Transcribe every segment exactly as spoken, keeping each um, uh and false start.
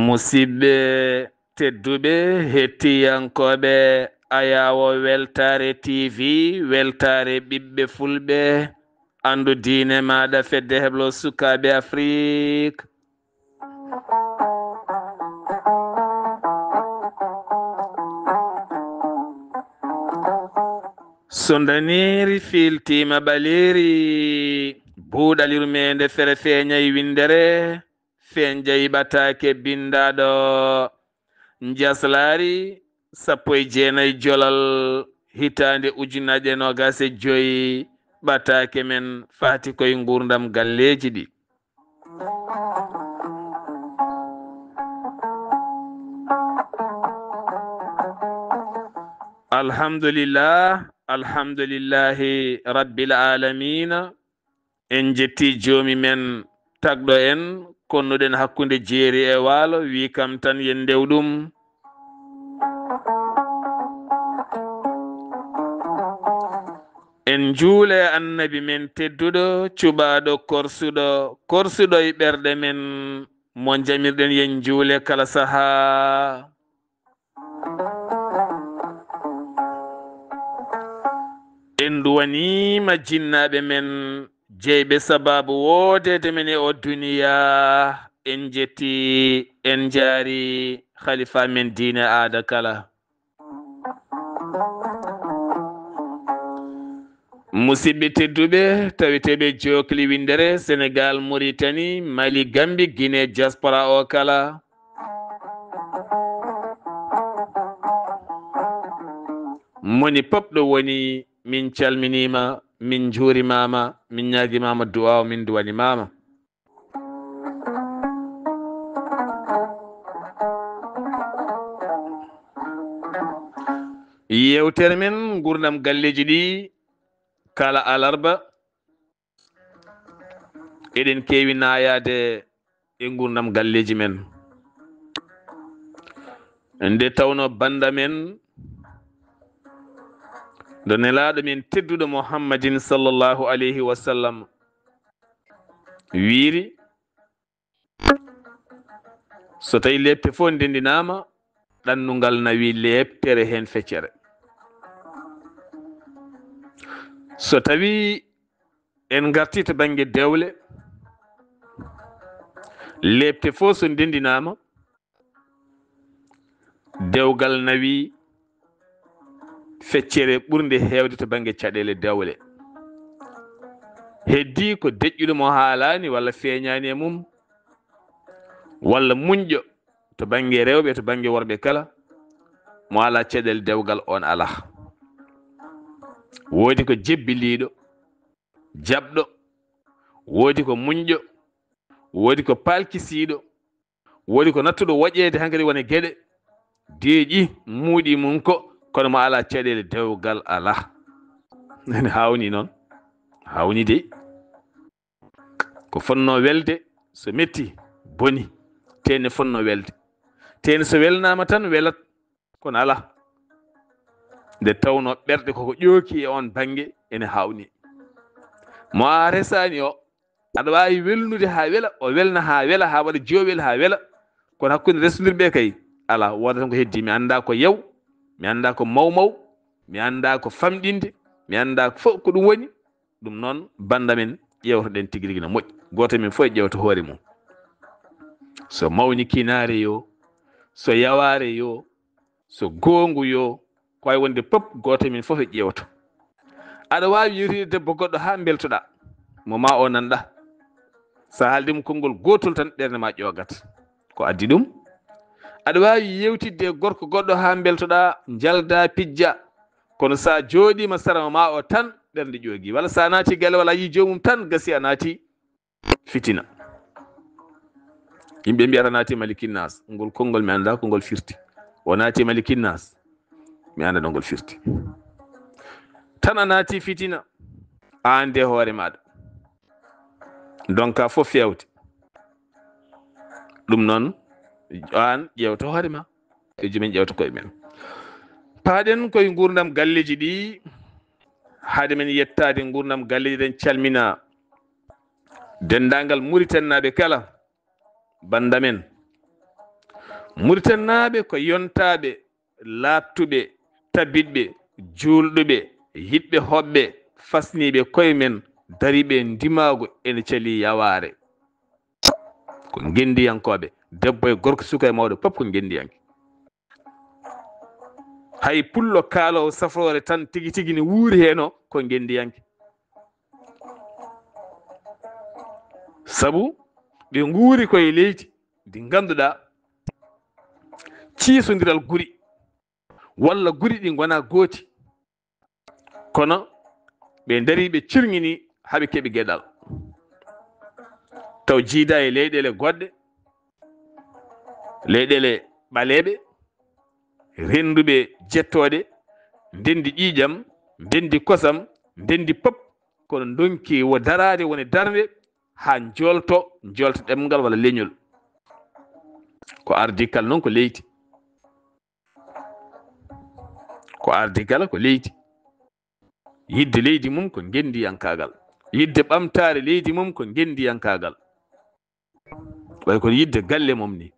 Musidɓe tedduɓe, hettiyankooɓe Ayaawo Weltaare T V, weltaare ɓiɓɓe Fulɓe, anndu diine maaɗa, fedde heblo sukaaɓe Afrik. So ndaniiri fiiltiima ɓaleeri, buuɗal yurmeende fere feeñay winndere, fenjay ɓataake binndaaɗo. Njaslaari sappo e jeenay jolal hitaande ujunnaje noogas e joy, ɓataake men faati koye nguurndam galleeji ɗi. Alhamdulillah, alhamdulillahi rabbil aalamiina. En njetti joomi men tagɗo en, konnuɗen hakkunde jeeri e waalo, wi kam tan yen ndew ɗum. En njuule annabi men tedduɗo, cuɓaaɗo korsuɗo, korsuɗo e ɓerɗe men, mo njamirɗen yen njuule kala sahaa. En nduwaniima jinnaaɓe men, jeyɓe sabaabu woodeede men e o duniya. En njetti, en njaari khalifa men diine aada kala. Musidɓe tedduɓe, taweteeɓe jookli winndere Senegal, Mauritanie, Mali, Gambie, Guinée, diaspora o kala. Moni pop ɗo woni, min calminiima, min njuurimaama, min ñaagimaama duwaaw, min duwanimaama. Yewtere men nguurndam galleeji ɗi kala alarba, eɗen keewi naayaade e nguurndam galleeji men. Nde tawno bannda men, nde nelaaɗo men tedduɗo Muhammadin sallallahu alayhi wa sallam wiiri, so tawi leepte fof ndenndinaama, ɗannungal nawi leeptere heen feccere. So tawi en ngarti to bannge dewle, leepte fof so ndenndinaama, dewgal nawi feccere ɓurnde heewde to bannge caɗeele dewle. Heddi ko deƴƴuɗo mo haalaani walla feeñaani e mum, walla muñƴo to bannge rewɓe, to bannge worɓe kala, mo alaa caɗeele dewgal, on alaa. Woodi ko jebbiliiɗo, jaɓɗo, woodi ko muñƴo, woodi ko palkisiiɗo, woodi ko nattuɗo woƴeede hankadi wona geɗe deeƴi muuɗi mum ko, kono mo alaa caɗeele dewgal alaa. Ene haawni noon, haawni dey. Ko fotnoo welde, so metti, boni. Teene fotnoo welde. Teene so welnaama tan, welat. Kono alaa. Nde tawnoo ɓerɗe koko ƴooki e oon bannge, ene haawni. Mo a resaani o, aɗa waawi welnude haa wela, o welna haa wela, haa waɗa joowel haa wela. Kono hakkunde resondirɓe kay, alaa, wooda tan ko heddii. Mi anndaa ko yaw, mi anndaa ko mawmaw, mi anndaa ko famɗinde, mi anndaa ko fof ko ɗum woni. Ɗum noon, bannda men, ƴeewtoɗen tigi rigi no moƴƴi. Gooto men fof e ƴeewta hoore mum. So mawni kinaare yo, so yawaare yo, so goongu yo, ko wawi wonde pop, gooto men fof e ƴeewto. Aɗa waawi yewtide debbo goɗɗo haa mbeltoɗaa mo, ma o nanɗa. So a haaldi mo konngol gootol tan, ɓernde ma ƴoogat. Ko addi ɗum? Aɗa waawi yewtidde e gorko goɗɗo haa mbeltoɗaa, njalda, pijja. Kono so a jooɗiima sara mo, ma o tan ɓernde ƴoogi. Walla so a naati galle, walla a yii joomum tan, gasi a naati fitina. Yimɓe mbiyata naati malikinnaas. Ngol konngol mi anndaa ko ngol firti. O naati malikinnaas. Mi anndaa no ngol firti. Tan a naati fitina. A anndi e hoore maaɗa. Ndonka fof feewde. Ɗum noon, aan ƴeewta hoore ma, e jomen ƴeewta koye men. Paaɗen koye nguurndam galleeji ɗi, haade men yettaade nguurndam galleeji, eɗen calmina denndaangal Muritannaaɓe kala, bannda men. Muritannaaɓe ko yontaaɓe, laaɓtuɓe, tabitɓe, juulɗuɓe, yiɗɓe hoɓɓe, fasniiɓe koye men, dariiɓe e ndimaagu ene calii yawaare. Ko ngenndiyankooɓe, debbo e gorko, suka e mawɗo, fof ko ngenndiyanke. Hay pullo kaaloowo safroore tan tigi tigi ne wuuri heen o, ko ngenndiyanke. Sabu ɓe nguuri ko e leydi ndi ngannduɗaa ciisondiral guri, walla guri ɗi ngonaa gooti. Kono ɓe ndarii, ɓe cirŋinii haa ɓe keɓi geɗal. Taw jiidaa e leyɗeele goɗɗe, leyɗeele ɓaleeɓe, rennduɓe jettooɗe, ndenndi ƴiiƴam, ndenndi kosam, ndenndi pop, kono ndonki wo daraade woni darnde haa njoolto, njoolto ɗemngal walla leñol. Ko ardii kala noon ko leydi. Ko ardii kala ko leydi. Yiɗde leydi mum ko ngenndiyankaagal. Yiɗde ɓamtaare leydi mum ko ngenndiyankaagal. Way kono yiɗde galle mum ni.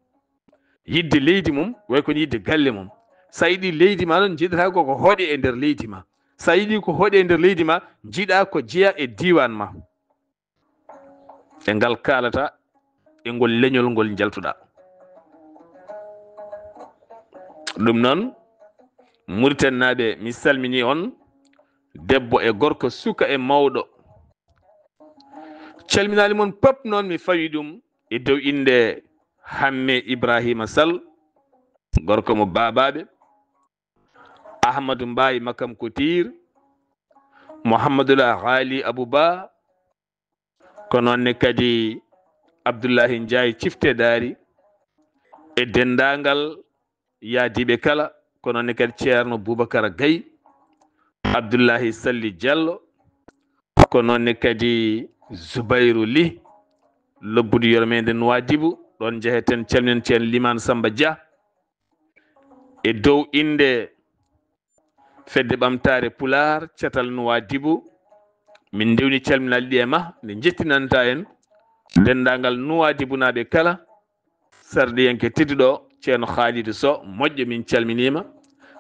Yiɗde leydi mum, way kono yiɗde galle mum. So a yiɗi leydi ma noon, njiɗataa ko ko hoɗi e nder leydi ma. So a yiɗi ko hoɗi e nder leydi ma, njiɗaa ko jeya e diiwaan ma. E ngal kaalata, e ngol leñol ngol njaltuɗaa. Ɗum noon, Muritannaaɓe, mi salminii on, debbo e gorko, suka e mawɗo. Calminaali mon pop noon, mi fawi ɗum e dow innde Hamme Ibrahima Sall, gorko mo Baabaaɓe, Ahmadu Mbaye Makam Kotiir, Mouhamadoul Ghali Abouba, ko noon ne kadi Abdullahi Ndiaye Cifte Daari, e denndaangal yaadiiɓe kala, ko noon ne kadi Ceerno Boubacar Gaye, Abdullahi Salli Diallo, ko noon ne kadi Zubayru Ly, lobbudu yurmeende Nuwaadibu, ɗoon njeheten, calminen Ceerno Limaan Samba Dia, e dow innde Fedde Ɓamtaare Pulaar, Catal Nuwaadibu, min ndewni calminal ɗi e ma, nde njettinanta en denndaangal Nuwaadibunaaɓe kala, sarɗiyanke tedduɗo, Ceerno Khalidou Sow, moƴƴo, min calminiima.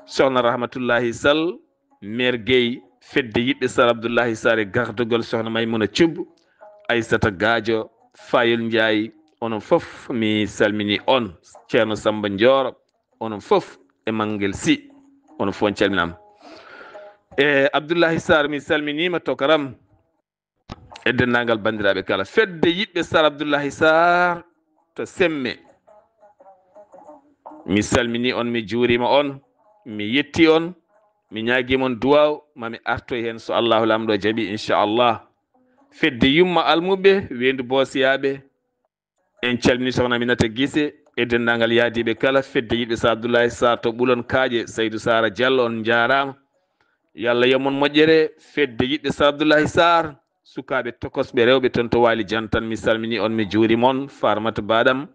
Sokhna Rahmatullahi Sall, Meer Gueye, fedde yiɗɓe Sar Abdullahi Sare, gardagol Sokhna Maymuna Thioub, Aissata Gadio, Fayel Ndiaye, onon fof mi salmini on. Ceerno Samba Ndioro, onon fof e Mangel Sy, onon fof on calminaama. E Abdullahi Sar, mi salminiima, tokaram. E denndaangal banndiraaɓe kala, fedde yiɗɓe Sar Abdullahi Sar to Semme, mi salminii on, mi juuriima on, mi yetti on, mi ñaagii mon duwaaw, ma mi artoy heen so Allahu Laamɗo jaɓi, inchallah. Fedde yumma almuɓɓe, weendu boosiyaaɓe, en calminii Sokhna Aminata Gise e denndaangal yaadiiɓe kala, fedde yiɗɓe Sar Abdullahi Sar to Ɓulon Kaaƴe, Saydu Sara Diallo, on njaaraama. Yo Allah yoɓ mon moƴƴere, fedde yiɗɓe Sar Abdullahi Sar, sukaaɓe tokosɓe rewɓe toon to Waali Jantan, mi salminii on, mi juuriima on, Farmata Baɗam.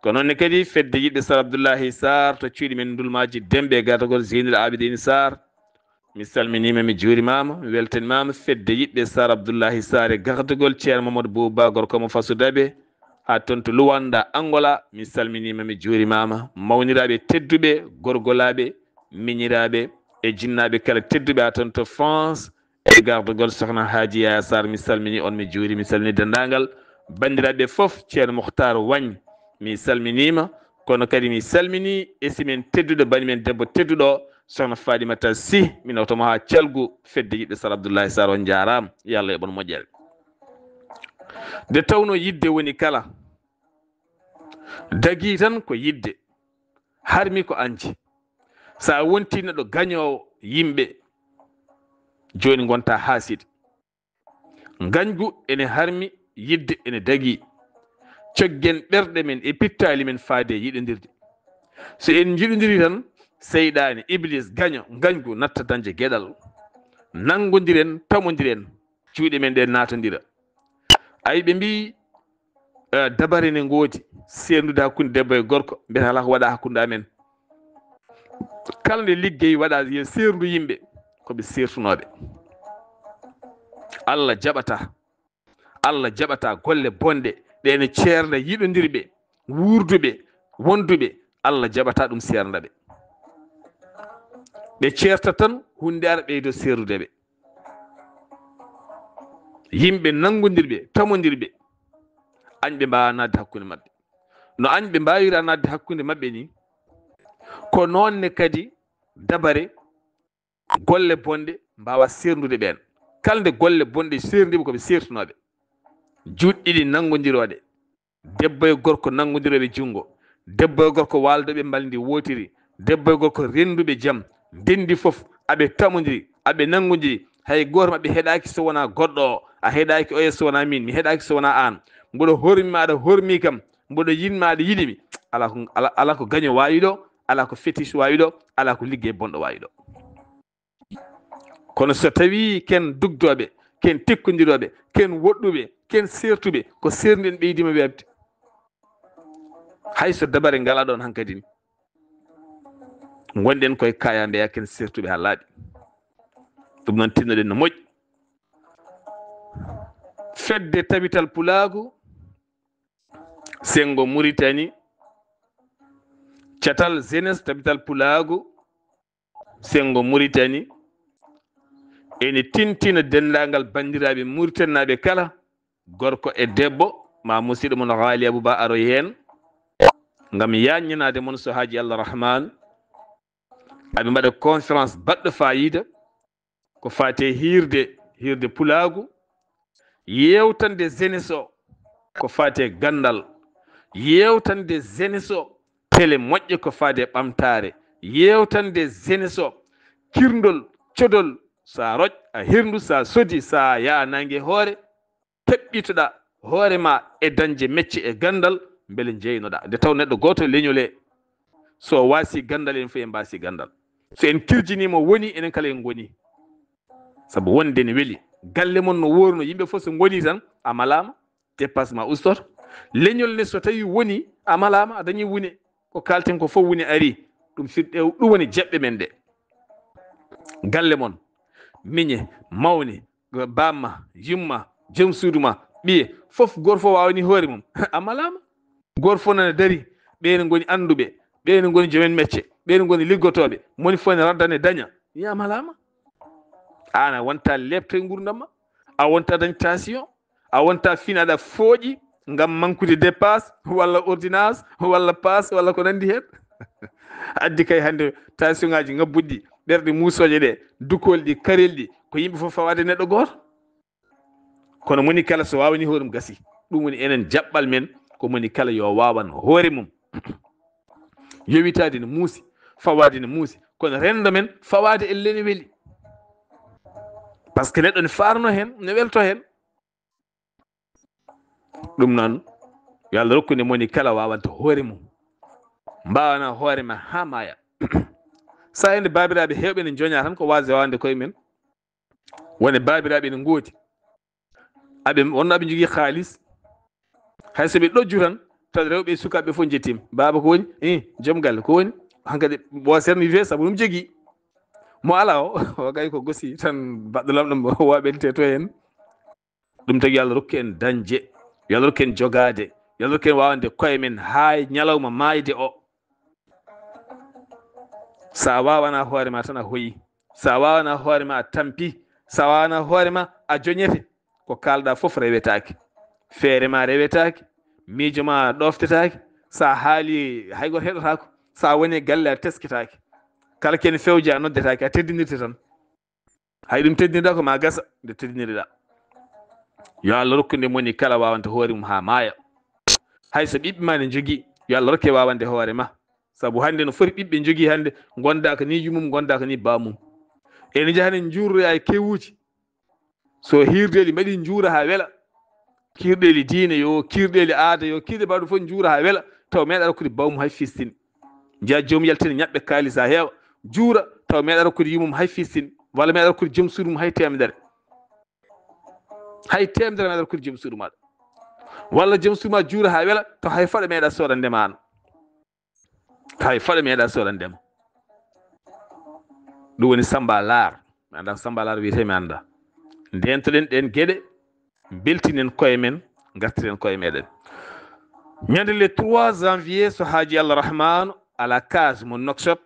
Ko noon ne kadi fedde yiɗɓe Sar Abdullahi Sar to cuuɗi men Ndulmaaji Demɓe e gardagol Zeynul Abidin Sar. Mi salminiima, mi juurimaama, mi weltanimaama. Fedde yiɗɓe Sar Abdullahi Sar e gardagol Ceerno Mamadou Bouba, gorko mo Fasu Dabe, haa toon to Luwanda, Angola. Mi salminiima, mi juurimaama. Mawniraaɓe tedduɓe, gorgolaaɓe, miñiraaɓe e jinnaaɓe kala tedduɓe haa toon to France, e gardagol Sokhna Haaji Yaya Sar, mi salmini on, mi juuri, mi salmini denndaangal banndiraaɓe fof. Ceerno Mukhtar Wagne, mi salminiima, kono kadi mi salmini e si men tedduɗo, bani men debbo tedduɗo, Sokhna Fadimata Sy, mi nawta mo haa calgu, fedde yiɗɓe Sar Abdullahi Sar, on njaaraama, yo Allah yoɓ on moƴƴere. Nde tawnoo yiɗde woni kala, dagii tan ko yiɗde, harmi ko añde. So a wontii neɗɗo gañoowo yimɓe, jooni ngontaa haasiiɗo. Ngañgu ene harmi, yiɗde ene dagii. Coggen ɓerɗe men e pittaali men faade e yiɗondirde. So en njiɗondirii tan, seyɗaane, Iblis, gaño, ngañgu natta dañde geɗal. Nanngondiren, tamondiren, juuɗe men ɗe naatondira. Ay, ɓe mbii, eh, dabare ne ngoodi, seerndude hakkunde debbo e gorko, mbiyata alaa ko waɗa hakkunde amen. Kala nde liggey waɗa yo seerndu yimɓe, ko ɓe seertunooɓe. Allah jaɓata. Allah jaɓata golle bonɗe ɗe ene ceernda yiɗondirɓe, wuurduɓe, wonduɓe. Allah jaɓata ɗum seernda ɓe. Ɓe ceerta tan, huunde ara ɓeydo seerdude ɓe. Yimɓe nanngondirɓe, tamondirɓe, añɓe mbaawa naatde hakkunde maɓɓe. No añɓe mbaawira naatde hakkunde maɓɓe ni, ko noon ne kadi dabare golle bonɗe mbaawa seerndude ɓeen. Kala nde golle bonɗe seerndiima, ko ɓe seertunooɓe. Juuɗe ɗiɗi nanngondirooɗe, debbo e gorko nanngondirooɓe junngo, debbo e gorko waalduɓe mbalndi wootiri, debbo e gorko rennduɓe jam, ndenndi fof, aɓe tamondiri, aɓe nanngondiri, hay gooto maɓɓe heɗaaki so wonaa goɗɗo o, a heɗaaki oya so wonaa miin, mi heɗaaki so wonaa aan. Mboɗo hormi ma, aɗa hormi kam, mboɗo yiɗ ma, aɗa yiɗi mi. Alaa ko, alaa, alaa ko gaño waawi ɗo, alaa ko fétiche waawi ɗo, alaa ko liggey bonɗo waawi ɗo. Kono so tawii ken dugdooɓe, ken tikkondirooɓe, ken woɗɗuɓe, ken seertuɓe, ko seernduɗen ɓeydiima weeɓde. Hay so dabare ngalaa ɗoon hankadi ni, ngonɗen koye kaayaa ndeya, ken seertuɓe haa laaɓi. Ɗum noon, tinnoɗen no moƴƴi. Fedde Tabital Pulaagu, Senngo Muritani, catal jeunesse Tabital Pulaagu, Senngo Muritani, ene tintina denndaangal banndiraaɓe Muritaninaaɓe kala, gorko e debbo, ma musiɗɗo mon Haali Abuba aroy heen, ngam yaññanaade mon so haaji Allah Rahman. Aɓe mbaɗa conférence baɗɗo faayiida, ko faati e hiirde, hiirde pulaagu, yeewtande jeunesse o ko faati e ganndal, yeewtande jeunesse o tele moƴƴe ko faati e ɓamtaare, yeewtande jeunesse o kirndol, codol, so a roƴ, a hirndu, so a sodi, so a yaha nannge hoore, keɓɓitoɗa hoore ma e dañde mecce e ganndal, mbele njeynoɗa. Nde taw neɗɗo gooto leñol e, so waasi ganndal, en fof en mbaasi ganndal. So en kirjinii mo woni, enen kala en ngoni. Sabu wonde ne weli. Galle mon no wooruno, yimɓe fof so ngoni tan, a malaama, dépassement ustoto. Leñol ne so tawi woni, a malaama, a dañi wune. Ko kalten ko fof woni ari. Ɗum firɗe, ɗum woni jeɓɓe men ɗe. Galle mon, miñe, mawne, bamma, yumma, joom suudu ma, ɓiye, fof gooto fof waawani hoore mum. A malaama. Gooto fof nana dari, ɓeen ngoni annduɓe, ɓeen ngoni joomen mecce, ɓeen ngoni liggotooɓe, moni fof ene raddane daña. Ya malaama. Aan a wonta leepto e nguurndam ma, a wonta dañ tension, a wonta fin aɗa fooƴi ngam mankude dépasse, walla ordonnance, walla paas, walla ko nanndi heen. Addi kay hannde tension ngaaji ngabbuɗi ɗi, ɓerɗe muusooje ɗe, dukooli ɗi, kareeli ɗi, ko yimɓe fof fawaade neɗɗo gooto. Kono moni kala so waawani hoore mum gasi. Ɗum woni enen jaɓɓal men, ko moni kala yo waawan hoore mum. Yowitaade ne muusi, fawaade ne muusi, kono renndo men fawaade ellee ne weli. Par ce que neɗɗo ne faarno heen, ne welto heen. Ɗum noon, yo Allah rokku nde moni kala waawanta hoore mum. Mbaawana hoore ma haa maaya. Saa hannde baabiraaɓe heewɓe ne njoña tan ko waasde waawande koye men. Wone baabiraaɓe ne ngoodi. Aɓe, wonno aɓe njogii kaalis. Hay so ɓe ɗojju tan, tawa rewɓe e sukaaɓe fof njettiima. Baaba ko woni? Ih, joom galle ko woni? Hankadi ɓooseer mi wiyee sabu ɗum jogii. Mo alaa o, o kay ko gosi tan baɗɗo lamɗo mo waɓente to heen. Ɗum tagi yo Allah rokku en dañde, yo Allah rokku en jogaade, yo Allah rokku en waawande koye men haa e ñalawma maayde o. So a waawanaa hoore ma tan a hoyi. So a waawanaa hoore ma a tampi. So a waawanaa hoore ma a joñete. Ko kaalɗaa fof rewetaake. Feere ma rewetaake. Miijo ma ɗooftetaake. So a haali hay gooto heɗotaako. So a woni galle a tesketaake. Kala ko ene fewja a noddetaake, a teddinirte tan. Hay ɗum teddinirɗa ko ma gasa nde teddinirɗa. Yo Allah rokku nde moni kala waawanta hoore mum haa maaya. Hay so ɓiɓɓe ma ne njogii, yo Allah rokke waawande hoore ma. Sabu hannde no foti ɓiɓɓe njogii hannde, ngondaaka ni yummum, ngondaaka ni bammum. Ene njaha ne njuuroya e kewuuji. So hiirdeeli mbaɗi njuura haa wela. Kiirɗeeli diine yo, kiirɗeeli aada yo, kiirɗe mbaɗu fof njuura haa wela. Taw meeɗa rokkude bammum hay fistini. Njiya joom yaltina ñaɓɓe kaalis haa heewa. Juura, taw meeɗa rokkude yummum hay fistini. Walla meeɗa rokkude joom suudu mum hay teemedere. Hay teemedere meeɗa rokkude joom suudu maaɗa. Walla joom suudu ma juura haa wela, to hay faɗo meeɗa soodande ma an. Hay faɗo meeɗa soodande ma. Ɗum woni Samba Laar. Mi anndaa Samba Laar wiyetee, mi anndaa. Ndeentoɗen ɗeen geɗe, mbeltinen koye men, ngartiren koye meɗen. Ñande le trois janvier, so Haaji Allah Rahman à la case mo Nouakchott,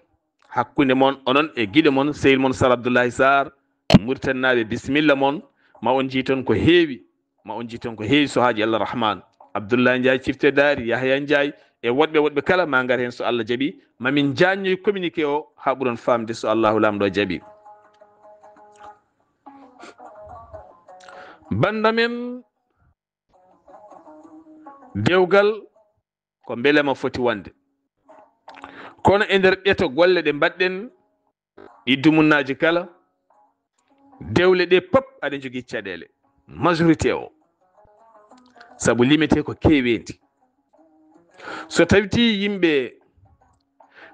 hakkunde mon onon e giɗo mon, sehil mon Sar Abdoulaye Sarr, Mauritanie naaɓe, bisimilla mon, ma on njii toon ko heewi, ma on njii toon ko heewi so Haaji Allah Rahman. Abdoulaye Ndiaye Cifte Daari, Yahya Ndiaye, e woɗɓe woɗɓe kala, ma ngar heen so Allah jaɓi, ma min njaññoy communiqué o haa ɓuron faamde so Allahu Laamɗo jaɓi. Bannda men, dewgal ko mbelema foti wonde. Kono e nder ɓeto golle ɗe mbaɗɗen, ɗi dumunnaaji kala, dewle ɗe pop aɗe njogii caɗeele. Majorité o. Sabu limete ko keeweendi. So tawiti yimɓe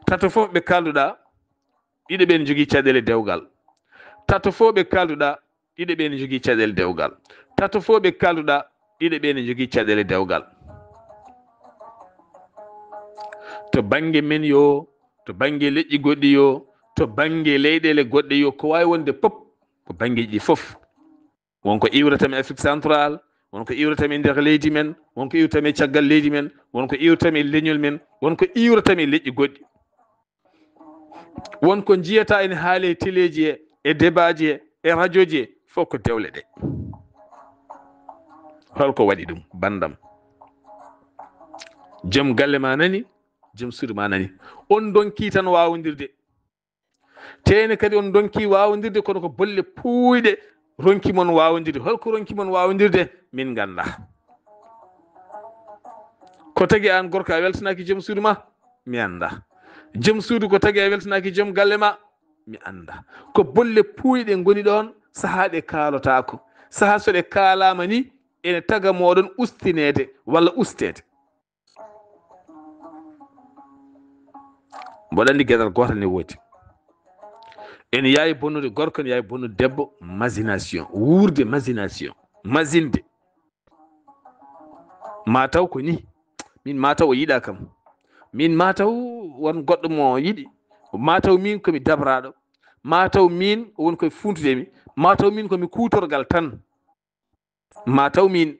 tato fof ɓe kaalduɗa, ɗiɗo ɓe ne njogii caɗeele dewgal. Tato fof ɓe kaalduɗa, ɗiɗo ɓe ne njogii caɗeele dewgal. Tato fof ɓe kaalduɗa, ɗiɗo ɓe ne njogii caɗeele dewgal. To bannge men yo, to bannge leƴƴi goɗɗi yo, to bannge leyɗeele goɗɗe yo, ko waawi wonde pop, ko banngeeji ɗi fof. Won ko iwrata mi Afrique Central, won ko iwrata mi nder leydi men, won ko iwrata mi caggal leydi men, won ko iwrata mi leñol men, won ko iwrata mi leƴƴi goɗɗi. Won ko njiyata ene haale e teleeji he, e debaaji he, e rajooji he, fof ko dewle ɗe. Holko waɗi ɗum, banndam? Joom galle ma nani, joom suudu ma nani. On ndonki tan waawondirde. Teene kadi on ndonki waawondirde, kono ko bolle puuyɗe ronki mon waawondirde. Holko ronki mon waawondirde? Min nganndaa. Ko tagi aan gorko a weltanaaki joom suudu ma? Mi anndaa. Joom suudu, ko tagi a weltanaaki joom galle ma? Mi anndaa. Ko bolle puuyɗe ngoni ɗoon, sahaa ɗe kaalotaako. Sahaa so ɗe kaalaama ni, ene taga mooɗon ustineede walla usteede. Mboɗo anndi geɗal gootal ne woodi. Ene yaawi bonnude gorko, ene yaawi bonnude debbo, masination, wuurde masination, masinde. Ma taw ko ni, min ma taw o yiɗaa kam. Min ma taw won goɗɗo mo yiɗi. Ma taw min ko mi dabraaɗo. Ma taw min won koye fuuntude mi. Ma taw min ko mi kuutorgal tan. Ma taw min.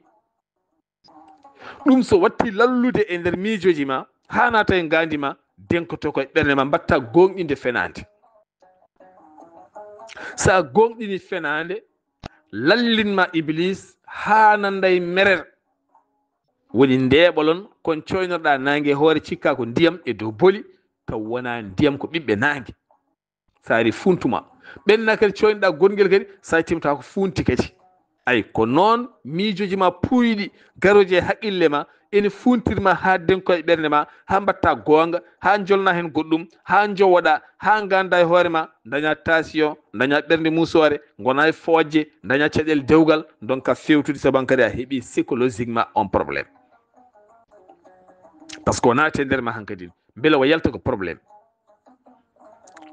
Ɗum so watti lallude e nder miijooji ma, haa naata e ngaandi ma, denkoto ko e ɓernde ma, mbatta gooŋɗinde fenaande. So a gooŋɗini fenaande, lallin ma Iblis haa nannda e merer. Woni ndeeɓolon kon coynorɗa naange e hoore, cikka ko ndiyam e dow boli, taw wonaa ndiyam, ko ɓiɓɓe naange. So ari funtuma. Ɓenna kadi coynoɗa gorngel kadi, so timta ko funti kadi. Ay, ko noon miijooji ma puuyɗi, garooji e haqqille ma, ene funtirma haa denko e ɓernde ma, haa mbatta goonga, haa njolna heen goɗɗum, haa njowoɗa, haa ngannda e hoore ma, daña tension, daña ɓernde muusoore, ngona e fojje, daña caɗeele dewgal, ndonka fewtude, sabu an kadi a heɓi psychologiquement on problème. Parce que o naati e nder ma hankadi, mbele o yalta ko problème.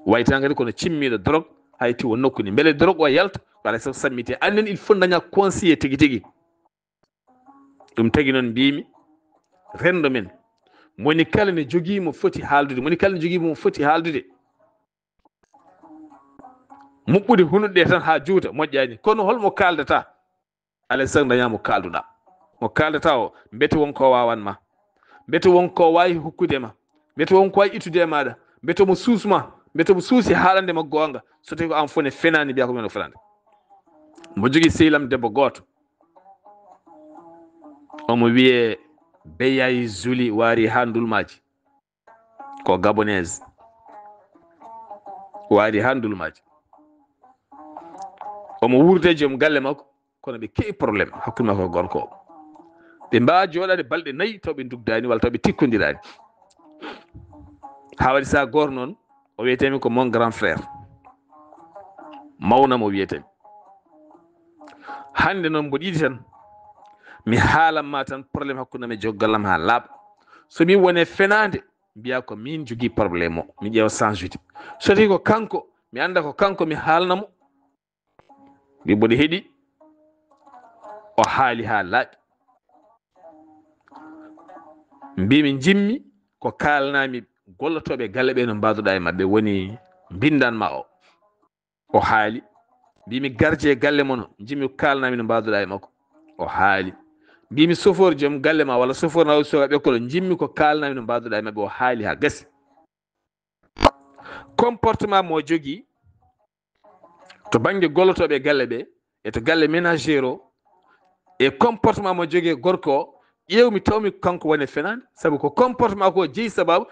Wayi tan kadi kono cimmiiɗo drogue, hay ti o nokku ni. Mbele drogue o yalta, ko alaa sago sammite. Annen, il faut daña conseiller tigi tigi. Ɗum tagi noon mbimi, renndo men, moni kala ne jogii mo foti haaldude, moni kala ne jogii mo foti haaldude. Muɓɓude hunuɗe ɗe tan haa juuta, moƴƴaani. Kono holmo kaaldata? Alaa e sago daña mo kaalduɗa. Mo kaaldata o, mbete won ko waawan ma. Mbete won ko waawi hokkude ma. Mbete won ko waawi ittude e maaɗa. Mbete mo suusma. Mbete mo suusi haalande ma goonga. So tawi ko aan fof ne fenaani, mbiya ko min o fenaande. Mo jogii sehil am debbo gooto. Omo wiyee Beyay Zuli, waari haa Ndulmaaji. Ko Gabonese. Waari haa Ndulmaaji. Omo wuurde e joom galle makko, kono ɓe keɓi problème hakkunde makko e gorko o. Ɓe mbaa jooɗaade balɗe nayi taw ɓe ndugdaani walla taw ɓe tikkondiraani. Haa waɗi sahaa gooto noon, o wiyetee mi ko mon grand frère. Mawna mo wiyetee mi. Hannde noon mboɗo yiɗi tan mi haalan ma tan problème hakkunde am e joom galle am haa laaɓa. So mi wone fenaande, mbiya ko min jogii problème o, mi ƴeewa change ude. So tawi ko kanko, mi annda ko kanko, mi haalna mo. Mbi mboɗo heɗi, o haali haa laaɓi. Mbimi njimmi ko kaalanami gollotooɓe galle ɓe no mbaduɗa e maɓɓe, woni mbindan ma o. O haali. Mbimi gardien galle mon, njimmi ko kaalanami no mbaduɗa e makko. O haali. Mbimi chauffeur joom galle ma walla chauffeur na o soga ɓe kolo, njimmi ko kaalanami no mbaduɗa e maɓɓe. O haali ha gasi. Comportement mo jogii to bannge gollotooɓe galle ɓe e to galle ménagère o, e comportement mo jogii e gorko o, ƴeewmi tawmi ko kanko woni e fenaande, sabu ko comportement ko jeyi sababu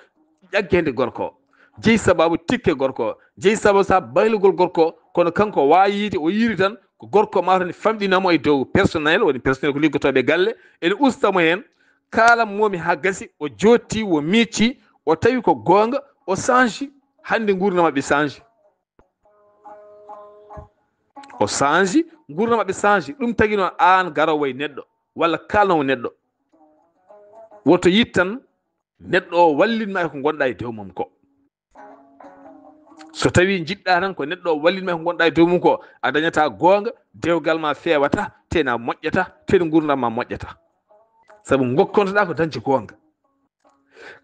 ƴaggende gorko o, jeyi sababu tikke gorko o, jeyi sababu sa baylugol gorko o, kono kanko o waawi yiide o yiiri tan ko gorko o maa tan famɗinamo e dow personnel, woni personnel ko liggotooɓe galle, ene usta mo heen, kaalan momi haa gasi, o jootti, o miicci, o tawi ko goonga, o change, hannde nguurndam maɓɓe change. O change, nguurndam maɓɓe change. Ɗum tagi noon aan garoowo e neɗɗo, walla kaalnowo neɗɗo, woto yittan neɗɗo o wallinma e ko ngonɗa e dow mum ko. So tawi njiɗɗa tan ko neɗɗo o wallinma e ko ngonɗa e dow mum ko, a dañata goonga, dewgal ma feewata, tena moƴƴata, tena nguurndam ma moƴƴata. Sabu gokkontoɗa ko dañde goonga.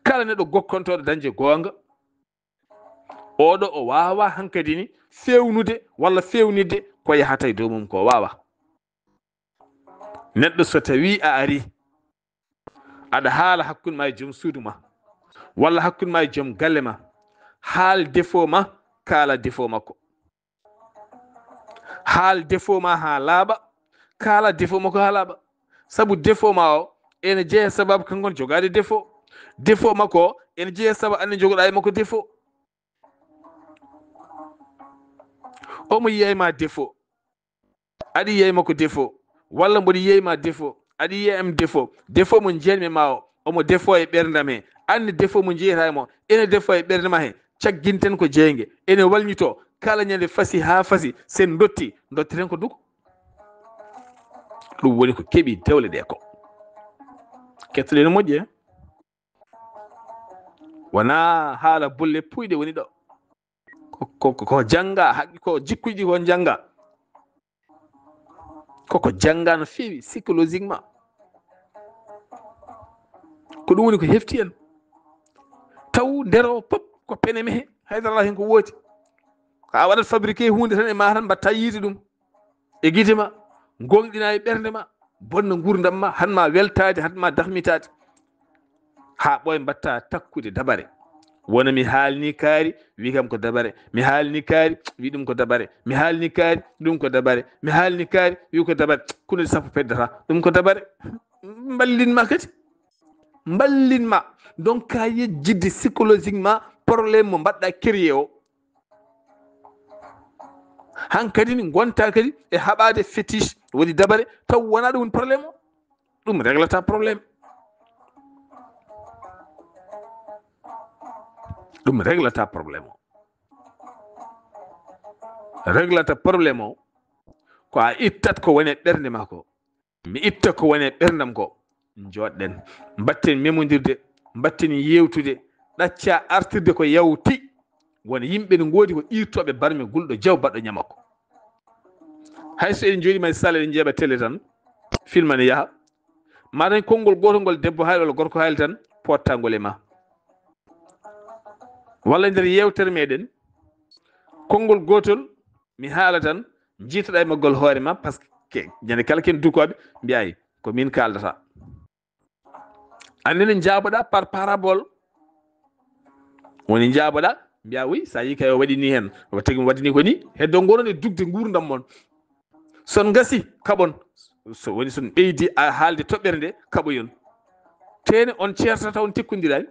Kala neɗɗo gokkontoɗo dañde goonga, oɗo o waawa hankadi ni fewnude walla fewnidde ko yahata e dow mum ko, waawa. Neɗɗo so tawi a ari, aɗa haala hakkunde ma e joom suudu ma, walla hakkunde ma e joom galle ma, haal défaut ma, kaala défaut makko. Haal défaut ma haa laaɓa, kaala défaut makko haa laaɓa. Sabu défaut ma o ene jeeya sababu kanko ne jogaade défaut. Défaut makko o ene jeeya sababu anne jogoɗa e makko défaut. Omo yiya e ma défaut, aɗa yiya e makko défaut, walla mboɗo yiya e ma défaut, aɗa yiya e am défaut. Défaut mo jeyanmi e ma o, omo défaut e ɓerndam he. Anne défaut mo jeyata e mo, ene défaut e ɓerndam he. Cagginten ko jeynge, ene walñito. Kala ñande fasi haa fasi, sen dotti, dotteten ko duko. Ɗum woni ko keɓi dewle ɗe ko. Kettoɗen moƴƴe. Wona haala bolle puyɗe woni ɗo. Ko, ko, ko, ko jannga, haqqi ko jikkuji ko jannga. Koko jannga no feewi psychologiquement. Ko ɗum woni ko hefti en. Taw nder o pop ko pene mehe, haydara alaa heen ko wooti. Ko a waɗat fabriqué huunde tan e ma tan mbatta yiide ɗum e gite ma, gonɗina e ɓernde ma, bonna nguurndam ma, han ma weltaade, han ma dahmitaade. Haa ɓooy mbatta takkude dabare. Wona mi haalni kaari, wi kam ko dabare. Mi haalni kaari, wi ɗum ko dabare. Mi haalni kaari, ɗum ko dabare. Mi haalni kaari, wi ko dabare. Kunuɗe sappo peddata, ɗum ko dabare. Mballin ma kadi. Mballin ma. Donc, ka yejjidde psychologiquement problème mo mbaɗɗa créé o. Hankadi ni ngonta kadi e haɓaade fétiche, woni dabare, taw wona ɗum woni problème o. Ɗum reglata problème. Ɗum reglata problème o. Reglata problème o ko a ittat ko woni e ɓernde ma ko. Mi itta ko woni e ɓerndam ko. Jooɗɗen. Mbatten memondirde. Mbatten yewtude. Ɗacca artirde ko yawti. Won yimɓe ne ngoodi ko iirtooɓe barme gulɗo jaw baɗɗo ñamako. Hay so eɗen jooɗi ma e salle eɗen njeeɓa télé tan, film ne yaha. Ma dañ konngol gootol ngol debbo haali walla gorko haali tan, pottangol e ma. Walla nder yewtere meɗen, konngol gootol mi haala tan, jiitaɗa e maggol hoore ma, parce que ñande kala ken dukooɓe mbiya ay ko min kaaldata. Anne ne njaaboɗa par parabole. Woni njaaboɗa mbiya wi sa yi kay o waɗi ni hen, o tagi waɗi ni ko ni, heddo ngoron e dugde nguurndam mon. Son ngasi kaɓon, so woni son ɓeydi a haalde toɓɓere nde, kaɓoyon. Tene on ceertata on tikkondirani.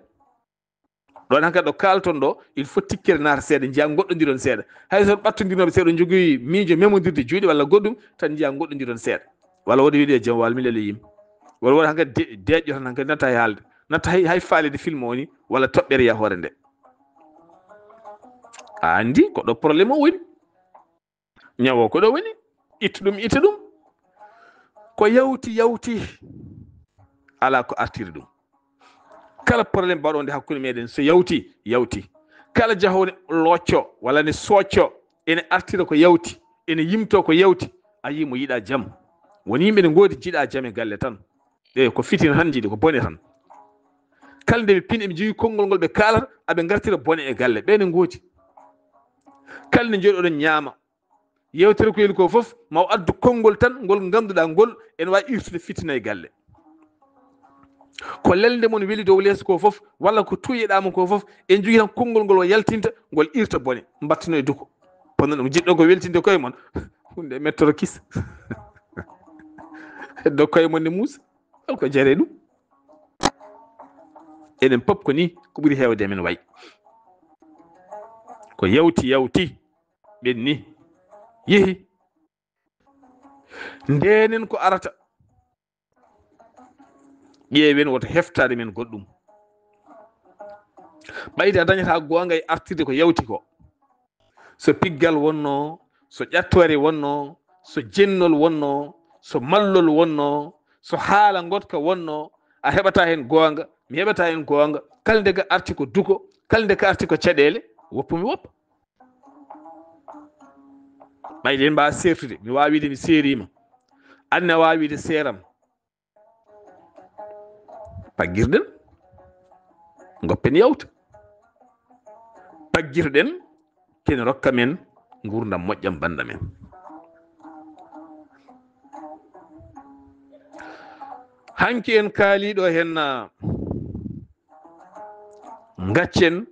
Ɗon hankadi ɗo kaalton ɗo, il faut tikkere naata seeɗa, njiya goɗɗondiron seeɗa. Hay so on ɓattondirnoɓe seeɗa, on jogii miijo memondirde juuɗe walla goɗɗum, tan njiya goɗɗondiron seeɗa. Walla woda wiide jom walla mi lelo yim. Walla woda hankadi de-, deeƴƴo tan hankadi natta hay haalde. Natta hay, hay faalede film o ni, walla toɓɓere yahoore nde. A anndi ko ɗo problème o woni. Ñawo ko ɗo woni. Ittu ɗum, ittu ɗum. Ko yawti, yawti. Alaa ko artiri ɗum. Kala problème baɗonde hakkunde meɗen so yawti, yawti. Kala jahowne locco walla ne socco, ene artira ko yawti, ene yimto ko yawti. A yii mo yiɗa jam. Woni yimɓe ne ngoodi jiɗa jam e galle tan. Ɗe ko fitina tan jiɗi, ko bone tan. Kala nde ɓe pini, eɓe njogii konngol ngol ɓe kaalata, aɓe ngartira bone e galle. Ɓe ne ngooti. Kala nde njooɗoɗon ñaama, yewtere ko weli ko fof, ma o addu konngol tan ngol ngannduɗaa ngol ene waawi irtude fitina e galle. Ko lelnde mon weli dow leeso ko fof, walla ko tuuyeɗaa mo ko fof, en njogii tan konngol ngol o yaltinta, ngol irta bone, mbattino e duko. Kono ɗum jiɗɗon ko weltinde koye mon, hunde mettoro kis. Heddo koye mon ne muusa, hol ko jaree ɗum? Enen pop ko ni, ko ɓuri heewde men wayi. Ko yawti, yawti, ɓenni, yehi. Ndenen ko arata. Ƴeewen, woto heftaade men goɗɗum. Ɓayde a dañataa goonga e artirde ko yawti ko. So piggal wonnoo, so ƴattoore wonnoo, so jennol wonnoo, so mallol wonnoo, so haala ngoɗka wonnoo, a heɓataa heen goonga, mi heɓataa heen goonga. Kala nde ka arti ko duko, kala nde ka arti ko caɗeele, woppu mi woppa. Ɓayde en mbaawa seertude, mi waawi wiide mi seeriima. Aan ne a waawi wiide seeram. Paggirɗen, ngoppen yawta. Paggirɗen, kene rokka men nguurndam moƴƴam bannda men. Hanki en kaaliɗo hen, ah, ngaccen,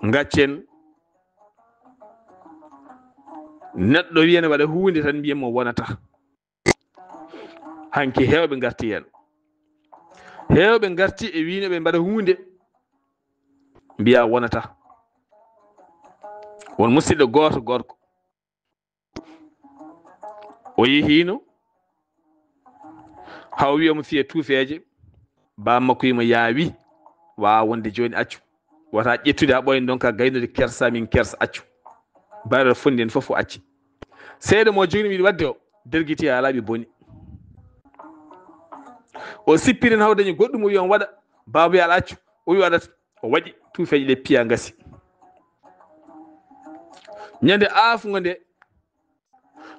ngaccen. Neɗɗo wiya ne waɗa huunde tan mbiyen mo wonata. Hanki heewɓe ngarti heen. Heewɓe ngarti e wiino ɓe mbaɗa huunde, mbiya wonata. Won musidɗo gooto gorko. O yehiino, haa o wiya mo fiya tuufeeje, baa makko wiya mo yaawi, waawa wonde jooni accu. Wata ƴettude haa ɓooya ndonka gaynude kersa, min kersa, accu. Baɗa fondi en fof o acci. Seeɗa mo jogini wiɗi waɗde o, dergiti haa laaɓi boni. O sippiren haa o dañi goɗɗum o wiya on waɗa, baaba wiya ala accu, o wiya waɗat, o waɗi tuufeeje ɗe piya ngasi. Ñande aafngo nde,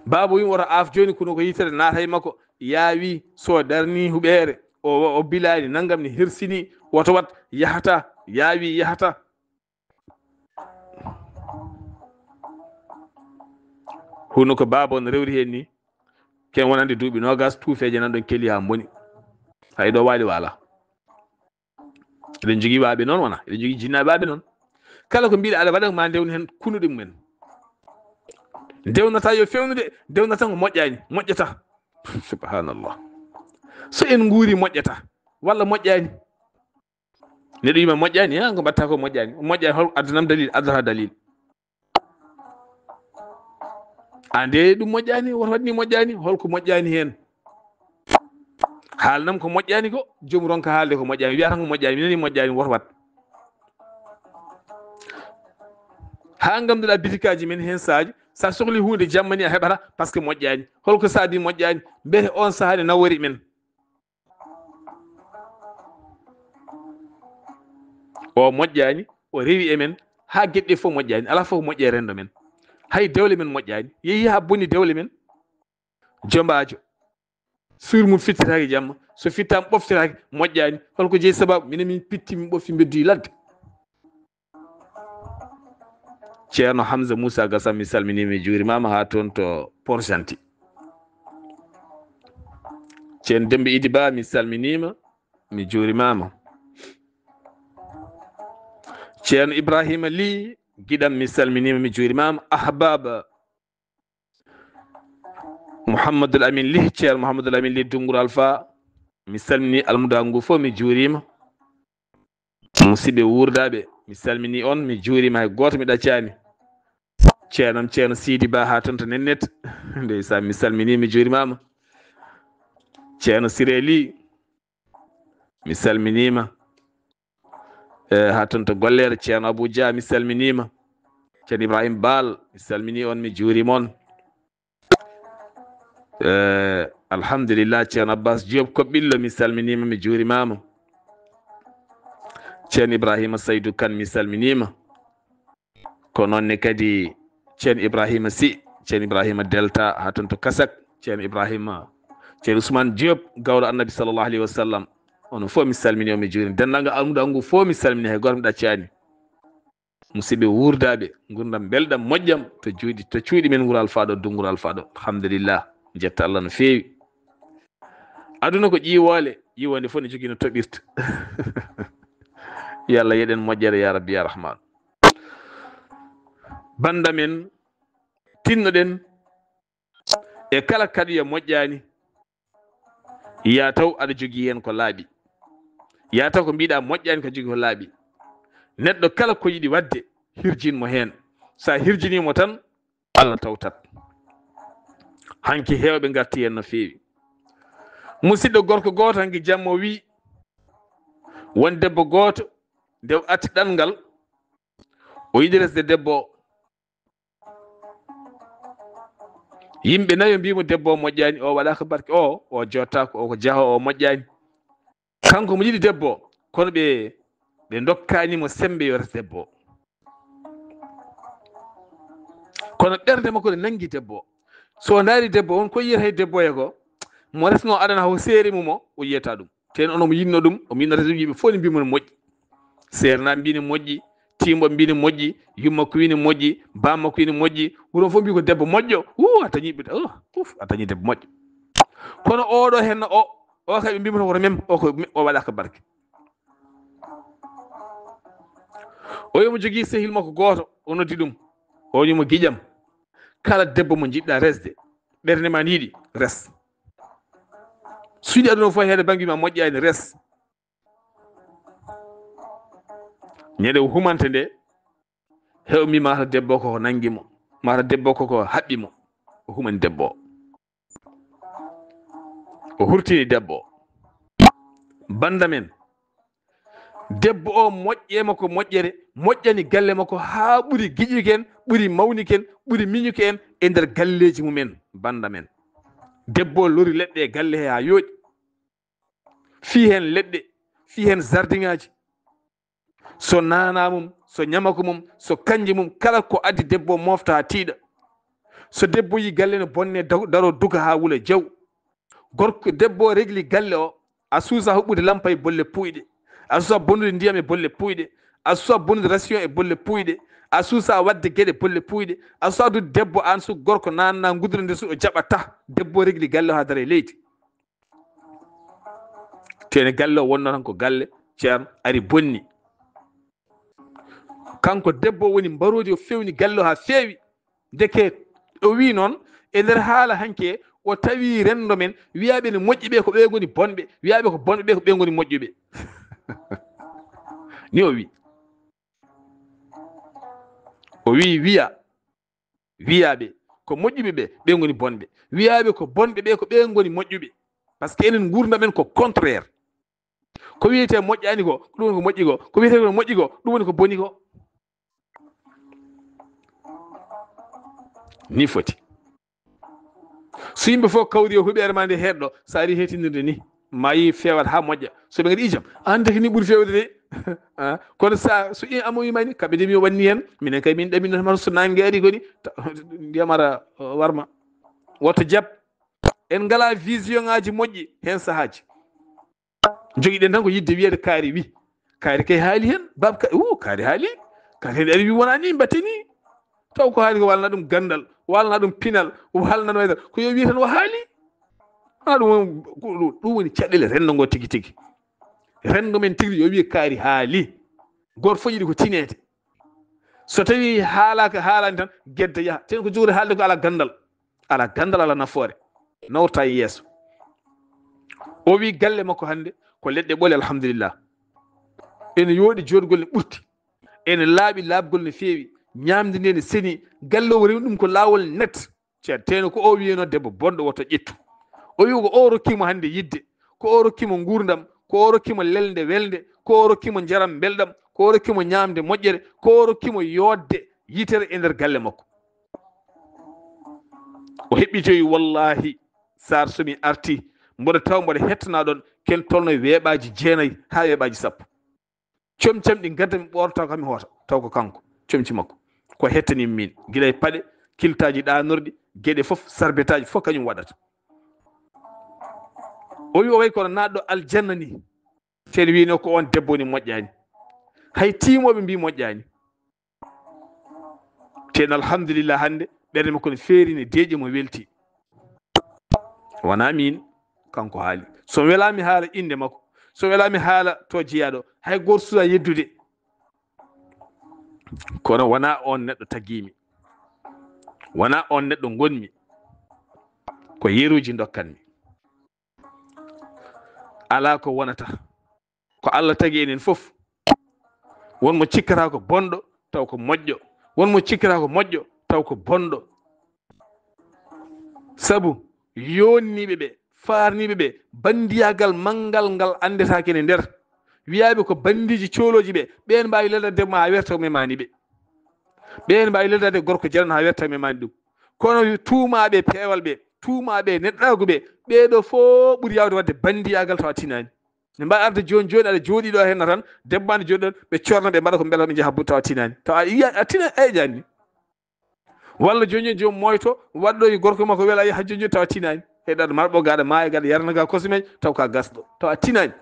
baaba wiyi woto aaf jooni kono ko yitere naata e makko, yaawi so darni huɓeere, o, o bilaani nanngam ni hersini, woto wat, yahata, yaawi yahata. Huno ko baaba on rewri heen ni, ken wonande duuɓi noogas, tuufeeje nan ɗon keli haa mboni. Hay ɗo waali waala. Eɗen jogii waaɓe noon wona, eɗen jogii jinnaaɓe waaɓe noon. Kala ko mbiɗa aɗa waɗa ma ndewna heen kunuɗe mumen. Ndewnata yo fewnude, ndewnata ko moƴƴaani, moƴƴata. Subhanallah. So en nguuri moƴƴata, walla moƴƴaani. Neɗɗo yima moƴƴaani, ha, ko mbatta ko moƴƴaani. Moƴƴaani, hol addanam dalil, addata dalil. A nde ɗum moƴƴaani, woto waɗni moƴƴaani, holko moƴƴaani heen? Haalnam ko moƴƴaani ko, joom ronka haalde ko moƴƴaani, wiya tan ko moƴƴaani, mi nani moƴƴaani, woto waɗ. Haa ngamduɗaa bitikaaji men heen saaji, sa sohli huunde jamma ni a heɓata, parce que moƴƴaani. Holko saabi moƴƴaani? Mbete on sahaa ne nawori men? O moƴƴaani, o rewi e men, haa geɗe ɗe fof moƴƴaani, alaa fof ko moƴƴi e renndo men. Hay dewle men moƴƴaani, yehi haa boni dewle men. Jombaajo, suur mum fittitaake jamma, so fittaama ɓoftitaake, moƴƴaani. Holko jeyi sababu? Minen min pitti, min ɓofti, mbeddoyi ladde. Ceerno Hamza Moussa Gassam, mi salminiima, mi juurimaama haa toon to Port-Gentil. Ceerno Demba Idi Ba, mi salminiima, mi juurimaama. Ceerno Ibrahima Ly, giɗam, mi salminiima, mi juurimaama. Ahbaba Mouhamadul Amin Ly, Ceerno Mouhamadul Amin Ly, Dunnguur Alfa, mi salmini almudaa ngu fof, mi juuriima. Musidɓe wuurdaaɓe, mi salmini on, mi juuriima, hay gooto mi ɗaccaani. Ceerno am, Ceerno Sidi Ba, haa toon to Nennet, ndeysaan, mi salmini, mi juurimaama. Ceerno Siré Ly, mi salminiima. Eh, haa toon to Golleere, Ceerno Abou Dia, mi salminiima. Ceerno Ibrahim Baal, mi salmini on, mi juuriima on. Eh, alhamdulillah, Ceerno Abbas Diop Koɓɓillo, mi salminiima, mi juurimaama. Ceerno Ibrahima Saydou Kane, mi salminiima. Ko noon ne kadi Ceerno Ibrahima Sy, Ceerno Ibrahima Delta, haa toon to Kasak, Ceerno Ibrahima, Ceerno Ousmane Diop, gawɗo Annabi sallallahu alayhi wa sallam. Onon fof mi salmini on, mi juurini. Denndaangal almuuda ngu fof mi salmini, hay gooto mi ɗaccaani. Musidɓe wuurdaaɓe, nguurndam mbelɗam moƴƴam to juuɗi, to cuuɗi men wuro Alfaaɗo, Dunngu wuro Alfaaɗo. Alhamdulillah, jetta Allah no feewi. Aduna ko ƴiiwoole, ƴiiwoonde fof ne jogii no toɓirta. Yo Allah yeɗen moƴƴere, ya Rabbi, ya Rahmaan. Bannda men, tinnoɗen e kala kaɗuya moƴƴaani, yaa taw aɗa jogii heen ko laaɓi. Yaa taw ko mbiɗa moƴƴaani, ko jogii ko laaɓi. Neɗɗo kala ko yiɗi waɗde, hirjin mo heen. So a hirjinii mo tan, Allah tawtat. Hanki heewɓe ngarti heen no feewi. Musidɗo gorko gooto hanki jamma o wii, won debbo gooto, nde o arti ɗanngal, o yiɗi resde debbo o. Yimɓe nayo mbii mo debbo o moƴƴaani, o waɗaaka barke, o, o jottaako, o ko jaho, o moƴƴaani. Kanko mo yiɗi debbo o, kono ɓe, ɓe ndokkaani mo semmbe yo res debbo o. Kono ɓernde makko ne nanngi debbo o. So o ndaari debbo o, on ko yiyata e debbo he ko, mo resno adana o seeri mo mo, o yiyata ɗum. Te onon mo yinno ɗum, o yinno resde yimɓe fof ne mbii mo ne moƴƴi. Seernaaɓe mbii ne moƴƴi, Tiimbo mbii ne moƴƴi, yumma ko wii ne moƴƴi, bamma ko wii ne moƴƴi, wuro fof mbii ko debbo moƴƴo. Uu, a tañi ɓe, oh, uf, a tañi debbo moƴƴo. Kono oɗo henna o, o kay ɓe mbii mo tan woto mem, o ko, o waɗaaka barke. O yomo jogii sehil makko gooto, o noddi ɗum. O wii mo giƴam, kala debbo mo njiɗɗa resde, ɓernde ma ne yiɗi, res. So yiɗi aduna o fof heede bannge ma moƴƴaani, res. Ñande o humanta nde, heɓmi mata debbo ko nanngi mo, mata debbo ko ko haɓɓi mo, o humani debbo o. O hurtini debbo o. Bannda men, debbo o moƴƴe makko moƴƴere, moƴƴani galle makko haa ɓuri giƴuki en, ɓuri mawnuki en, ɓuri miñuki en e nder galleeji mumen, bannda men. Debbo o lori leɗɗe e galle he haa yooɗi. Fii heen leɗɗe, fii heen sardiŋaaji. So naana mum, so ñamako mum, so kanje mum, kala ko addi debbo o mofta haa tiiɗa. So debbo yii galle no bonne, daw-, daro duga haa wula jaw. Gorko, debbo o regli galle o, a suusa huɓɓude lampa e bolle puuyɗe. A suusa bonnude ndiyam e bolle puuyɗe. A suusa bonnude ration e bolle puuyɗe. A suusa waɗde geɗe bolle puuyɗe. A suusa addude debbo aan su gorko naanna nguddude nde su o jaɓata. Debbo o regli galle o haa dara e leydi. Te ne galle o wonno tan ko galle ceerno ari bonni. Kanko debbo woni mbaroodi o fewni galle o haa feewi. Ndeke o wii noon e nder haala hanke o tawi renndo men wiyaaɓe ne moƴƴi ɓe ko ɓe ngoni bonɓe, wiyaaɓe ko bonɓe ɓe ko ɓe ngoni moƴƴuɓe. Ni o wii. O wii wiya wiyaaɓe ko moƴƴuɓe ɓe, ɓe ngoni bonɓe. Wiyaaɓe ko bonɓe ɓe ko ɓe ngoni moƴƴuɓe. Par ce que enen nguurndam men ko contraire. Ko wiyetee moƴƴaani ko, ko ɗum woni ko moƴƴi ko. Ko wiyetee ko moƴƴi ko, ɗum woni ko boni ko. Ni foti. So yimɓe fof kawri e huɓeere ma nde heɗɗo, so ari heetinirde ni, ma yi feewat haa moƴƴa. So ɓe ngari ijam, an deke ni ɓuri feewde de. Ah, kono sa, so i amo wima ni, kaɓe de mi wanni hen, minen kay min ɗaminata mata so nange ari koni, ta-, ndiyam ara, uh, warma. Woto jab. En ngala vision ngaji moƴƴi hen sahaaji. Jogiɗen tan ko yidde wiyeede kaari wi. Kaari kay haali hen, bab ka, o kaari haali. Kaari hen ari wi wona ni mbatte ni. Taw ko haali ko walna ɗum gandal, walna ɗum pinal, walna no waydal. Ko yo wi tan o haali. Wona ɗum woni, ko ɗum, ɗum woni caɗele renndo ngo tigi tigi. Renndo men tigi yo wi kaari haali. Goto fof yiɗi ko tineede. So tawi haalaka, haalani tan, gedda yaha. Ten ko jogori haalde ko ala gandal. Ala gandal, ala nafoore. Nawta e yeeso. O wi galle makko hannde ko leɗɗe ɓole, alhamdulillah. Ene yooɗi, joɗgol ne ɓurti. Ene laaɓi, laaɓgol ne feewi. Ñaamde nde ne seni. Galle o rewni ɗum ko laawol net. Ceerno, teno ko o wiyeno debbo bonɗo woto ƴettu. O wi ko o rokkimo hannde yidde. Ko o rokkimo nguurndam. Ko o rokkimo lelde welde. Ko o rokkimo njaram mbelɗam. Ko o rokkimo ñaamde moƴƴere. Ko o rokkimo yooɗde yitere e nder galle makko. O heɓɓitoyi, wallahi, Saar, so mi arti, mboɗo tawa mboɗo hettana ɗon, ken tolno e weeɓaaji jeenayi haa weeɓaaji sappo. Comci am ɗi gadda mi ɓoorta kam mi hoota, taw ko kanko, comci makko. Ko hettani min, gila e paɗe, kiltaaji ɗaanorɗi, geɗe fof, sarbetaaji fof kañum waɗata. O wi o wayi kono naatɗo aljanna ni. Teen wino ko on debbo ni moƴƴani. Hay tiimoɓe mbi moƴƴani. Teen alhamdulillah hannde ɓernde makko no feeri, ne deeƴi, mo welti. Wona min, kanko haali. So welami haala innde makko, so welami haala to jeyaɗo, hay goto suusa yeddude. Kono wona on neɗɗo tagimi. Wona on neɗɗo gonmi. Ko yeruji dokkanmi. Ala ko wonata. Ko Allah tagi enen fof. Won mo cikkata ko bonɗo, taw ko moƴƴo. Won mo cikkata ko moƴƴo, taw ko bonɗo. Sabu yonniiɓe ɓe, faarniiɓe ɓe, banndiyagal manngal ngal anndetaake ne nder. Wiyaaɓe ko banndiiji coolooji ɓe, ɓeen mbaawi lelda debbo ma, a werta ko memani ɓe. Ɓeen mbaawi leldade gorko jaran haa werta ko memani ɗum. Kono tuumaaɓe peewal ɓe, tuumaaɓe neɗɗaagu ɓe, ɓee ɗoo fof ɓuri yaawde waɗde banndiyagal tawa tinaani. Ne mbaawi arde jooni jooni, aɗa jooɗii ɗo henna tan, debbo ma ne jooɗi ɗon, ɓe corna, ɓe mbaɗa ko mbela ɓe njaha bu-, tawa tinaani. Tawa a yiya, a tina, a yiyaani. Walla jooni jooni joom moyto, waɗɗo e gorko makko wela, a yiya jooni jooni tawa tinaani. Heɗaɗo marɓo gaɗa maaya, gaɗa yarna ga kosme, taw ka gasɗo, tawa tinaani.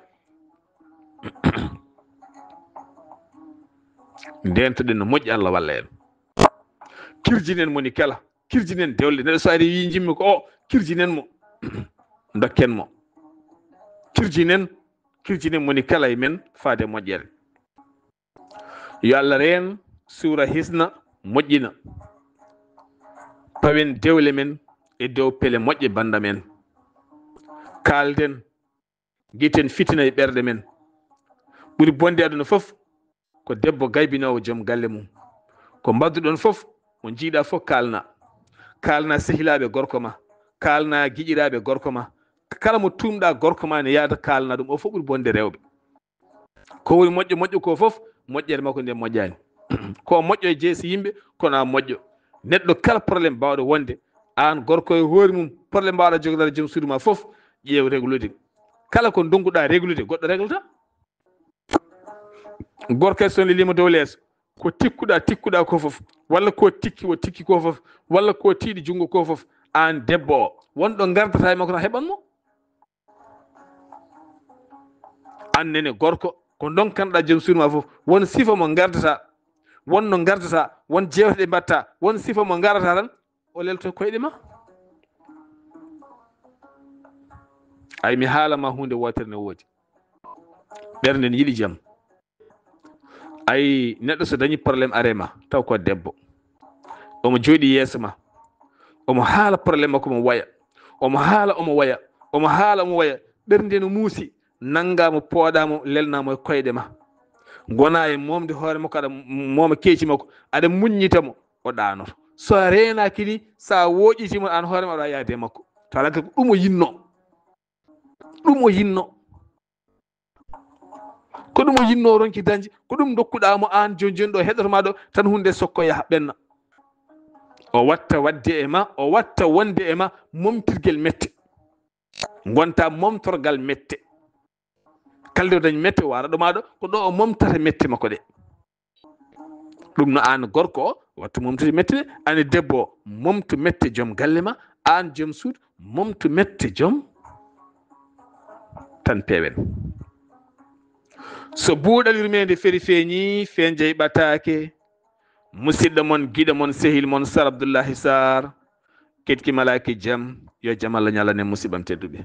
Ndentoɗen no moƴƴi, Allah walla en. Kirjinen mo ni kala, kirjinen dewle. Neɗɗo so ari wi jimmi ko o, kirjinen mo. Dokken mo. Kirjinen, kirjinen mo ni kala e men faade moƴƴere. Yo Allah reen, suura, hisna, moƴƴina. Pawen dewle men e dow pele moƴƴe banda men. Kaalden, giten fitina e ɓerɗe men. Ɓuri bonde aduna fof ko debbo gaybinoowo joom galle mum. Ko mbadduɗon fof, mo njiiɗa fof kaalna. Kaalna sehilaaɓe gorko ma, kaalna giƴiraaɓe gorko ma. Kala mo tuumɗa gorko ma ne yaada kaalna ɗum, o fof ɓuri bonde rewɓe. Ko woni moƴƴo moƴƴo ko fof, moƴƴere makko nde moƴƴaani. Ko moƴƴo e jeese yimɓe, kono a moƴƴo. Neɗɗo kala problème baawɗo wonde, aan gorko e hoore mum, problème mbaawɗa jogdade joom suudu ma fof, ƴeew reglude. Kala ko ndonkuɗa reglude, goɗɗo reglata. Gorko e so lelima dow leeso, ko tikkuɗa, tikkuɗa ko fof, walla ko tikki, o tikki ko fof, walla ko tiiɗi junngo ko fof, aan debbo o, wonɗo ngardata e makko tan heɓan mo. Aan nene gorko, ko ndonkanɗa joom suudu ma fof, won sifa mo ngardata, won no ngardata, won jeewte ɗe mbatta, won sifa mo ngardata tan, o lelto koyɗe ma. Ay, mi haala ma huunde wootere ne woodi. Ɓernde ne yiɗi jam. Ay, neɗɗo so dañi problème are ma, taw ko debbo. Omo jooɗi yeeso ma. Omo haala problème makko, omo waya. Omo haala, omo waya. Omo haala, omo waya. Ɓernde no muusi. Nanngaa mo, pooɗaa mo, lelnaa mo e koyɗe ma. Ngonaa e moomde hoore makko, aɗa mooma keeci makko, aɗa muññita mo, o ɗaanoto. So a reenaaki ni, so a wooƴitii mo, aan hoore ma aɗa yaade e makko. Tawa ko ɗum o yinno. Ɗum o yinno. Ko ɗum o yinno ronki dañde, ko ɗum ndokkuɗaa mo aan jooni jooni ɗo heɗoto ma ɗo, tan huunde sokko yaha ɓenna. O watta waɗde e ma, o watta wonde e ma momtirgel mette. Ngonta momtorgal mette. Kala nde o dañi mette, o ara ɗo ma ɗo, ko ɗo o momtata mette makko ɗe. Ɗum no aan gorko o, wattu momtude mette ɗe, aan debbo o, momtu mette joom galle ma, aan joom suudu, momtu mette joom tan peewen. So buuɗal yurmeende feri feeñi, feen jey ɓataake, musidɗo mon, giɗo mon, sehil mon, Sar Abdullahi Sar, ketki malaaki jam, yo jam Allah ñalane musiɓɓam tedduɓe.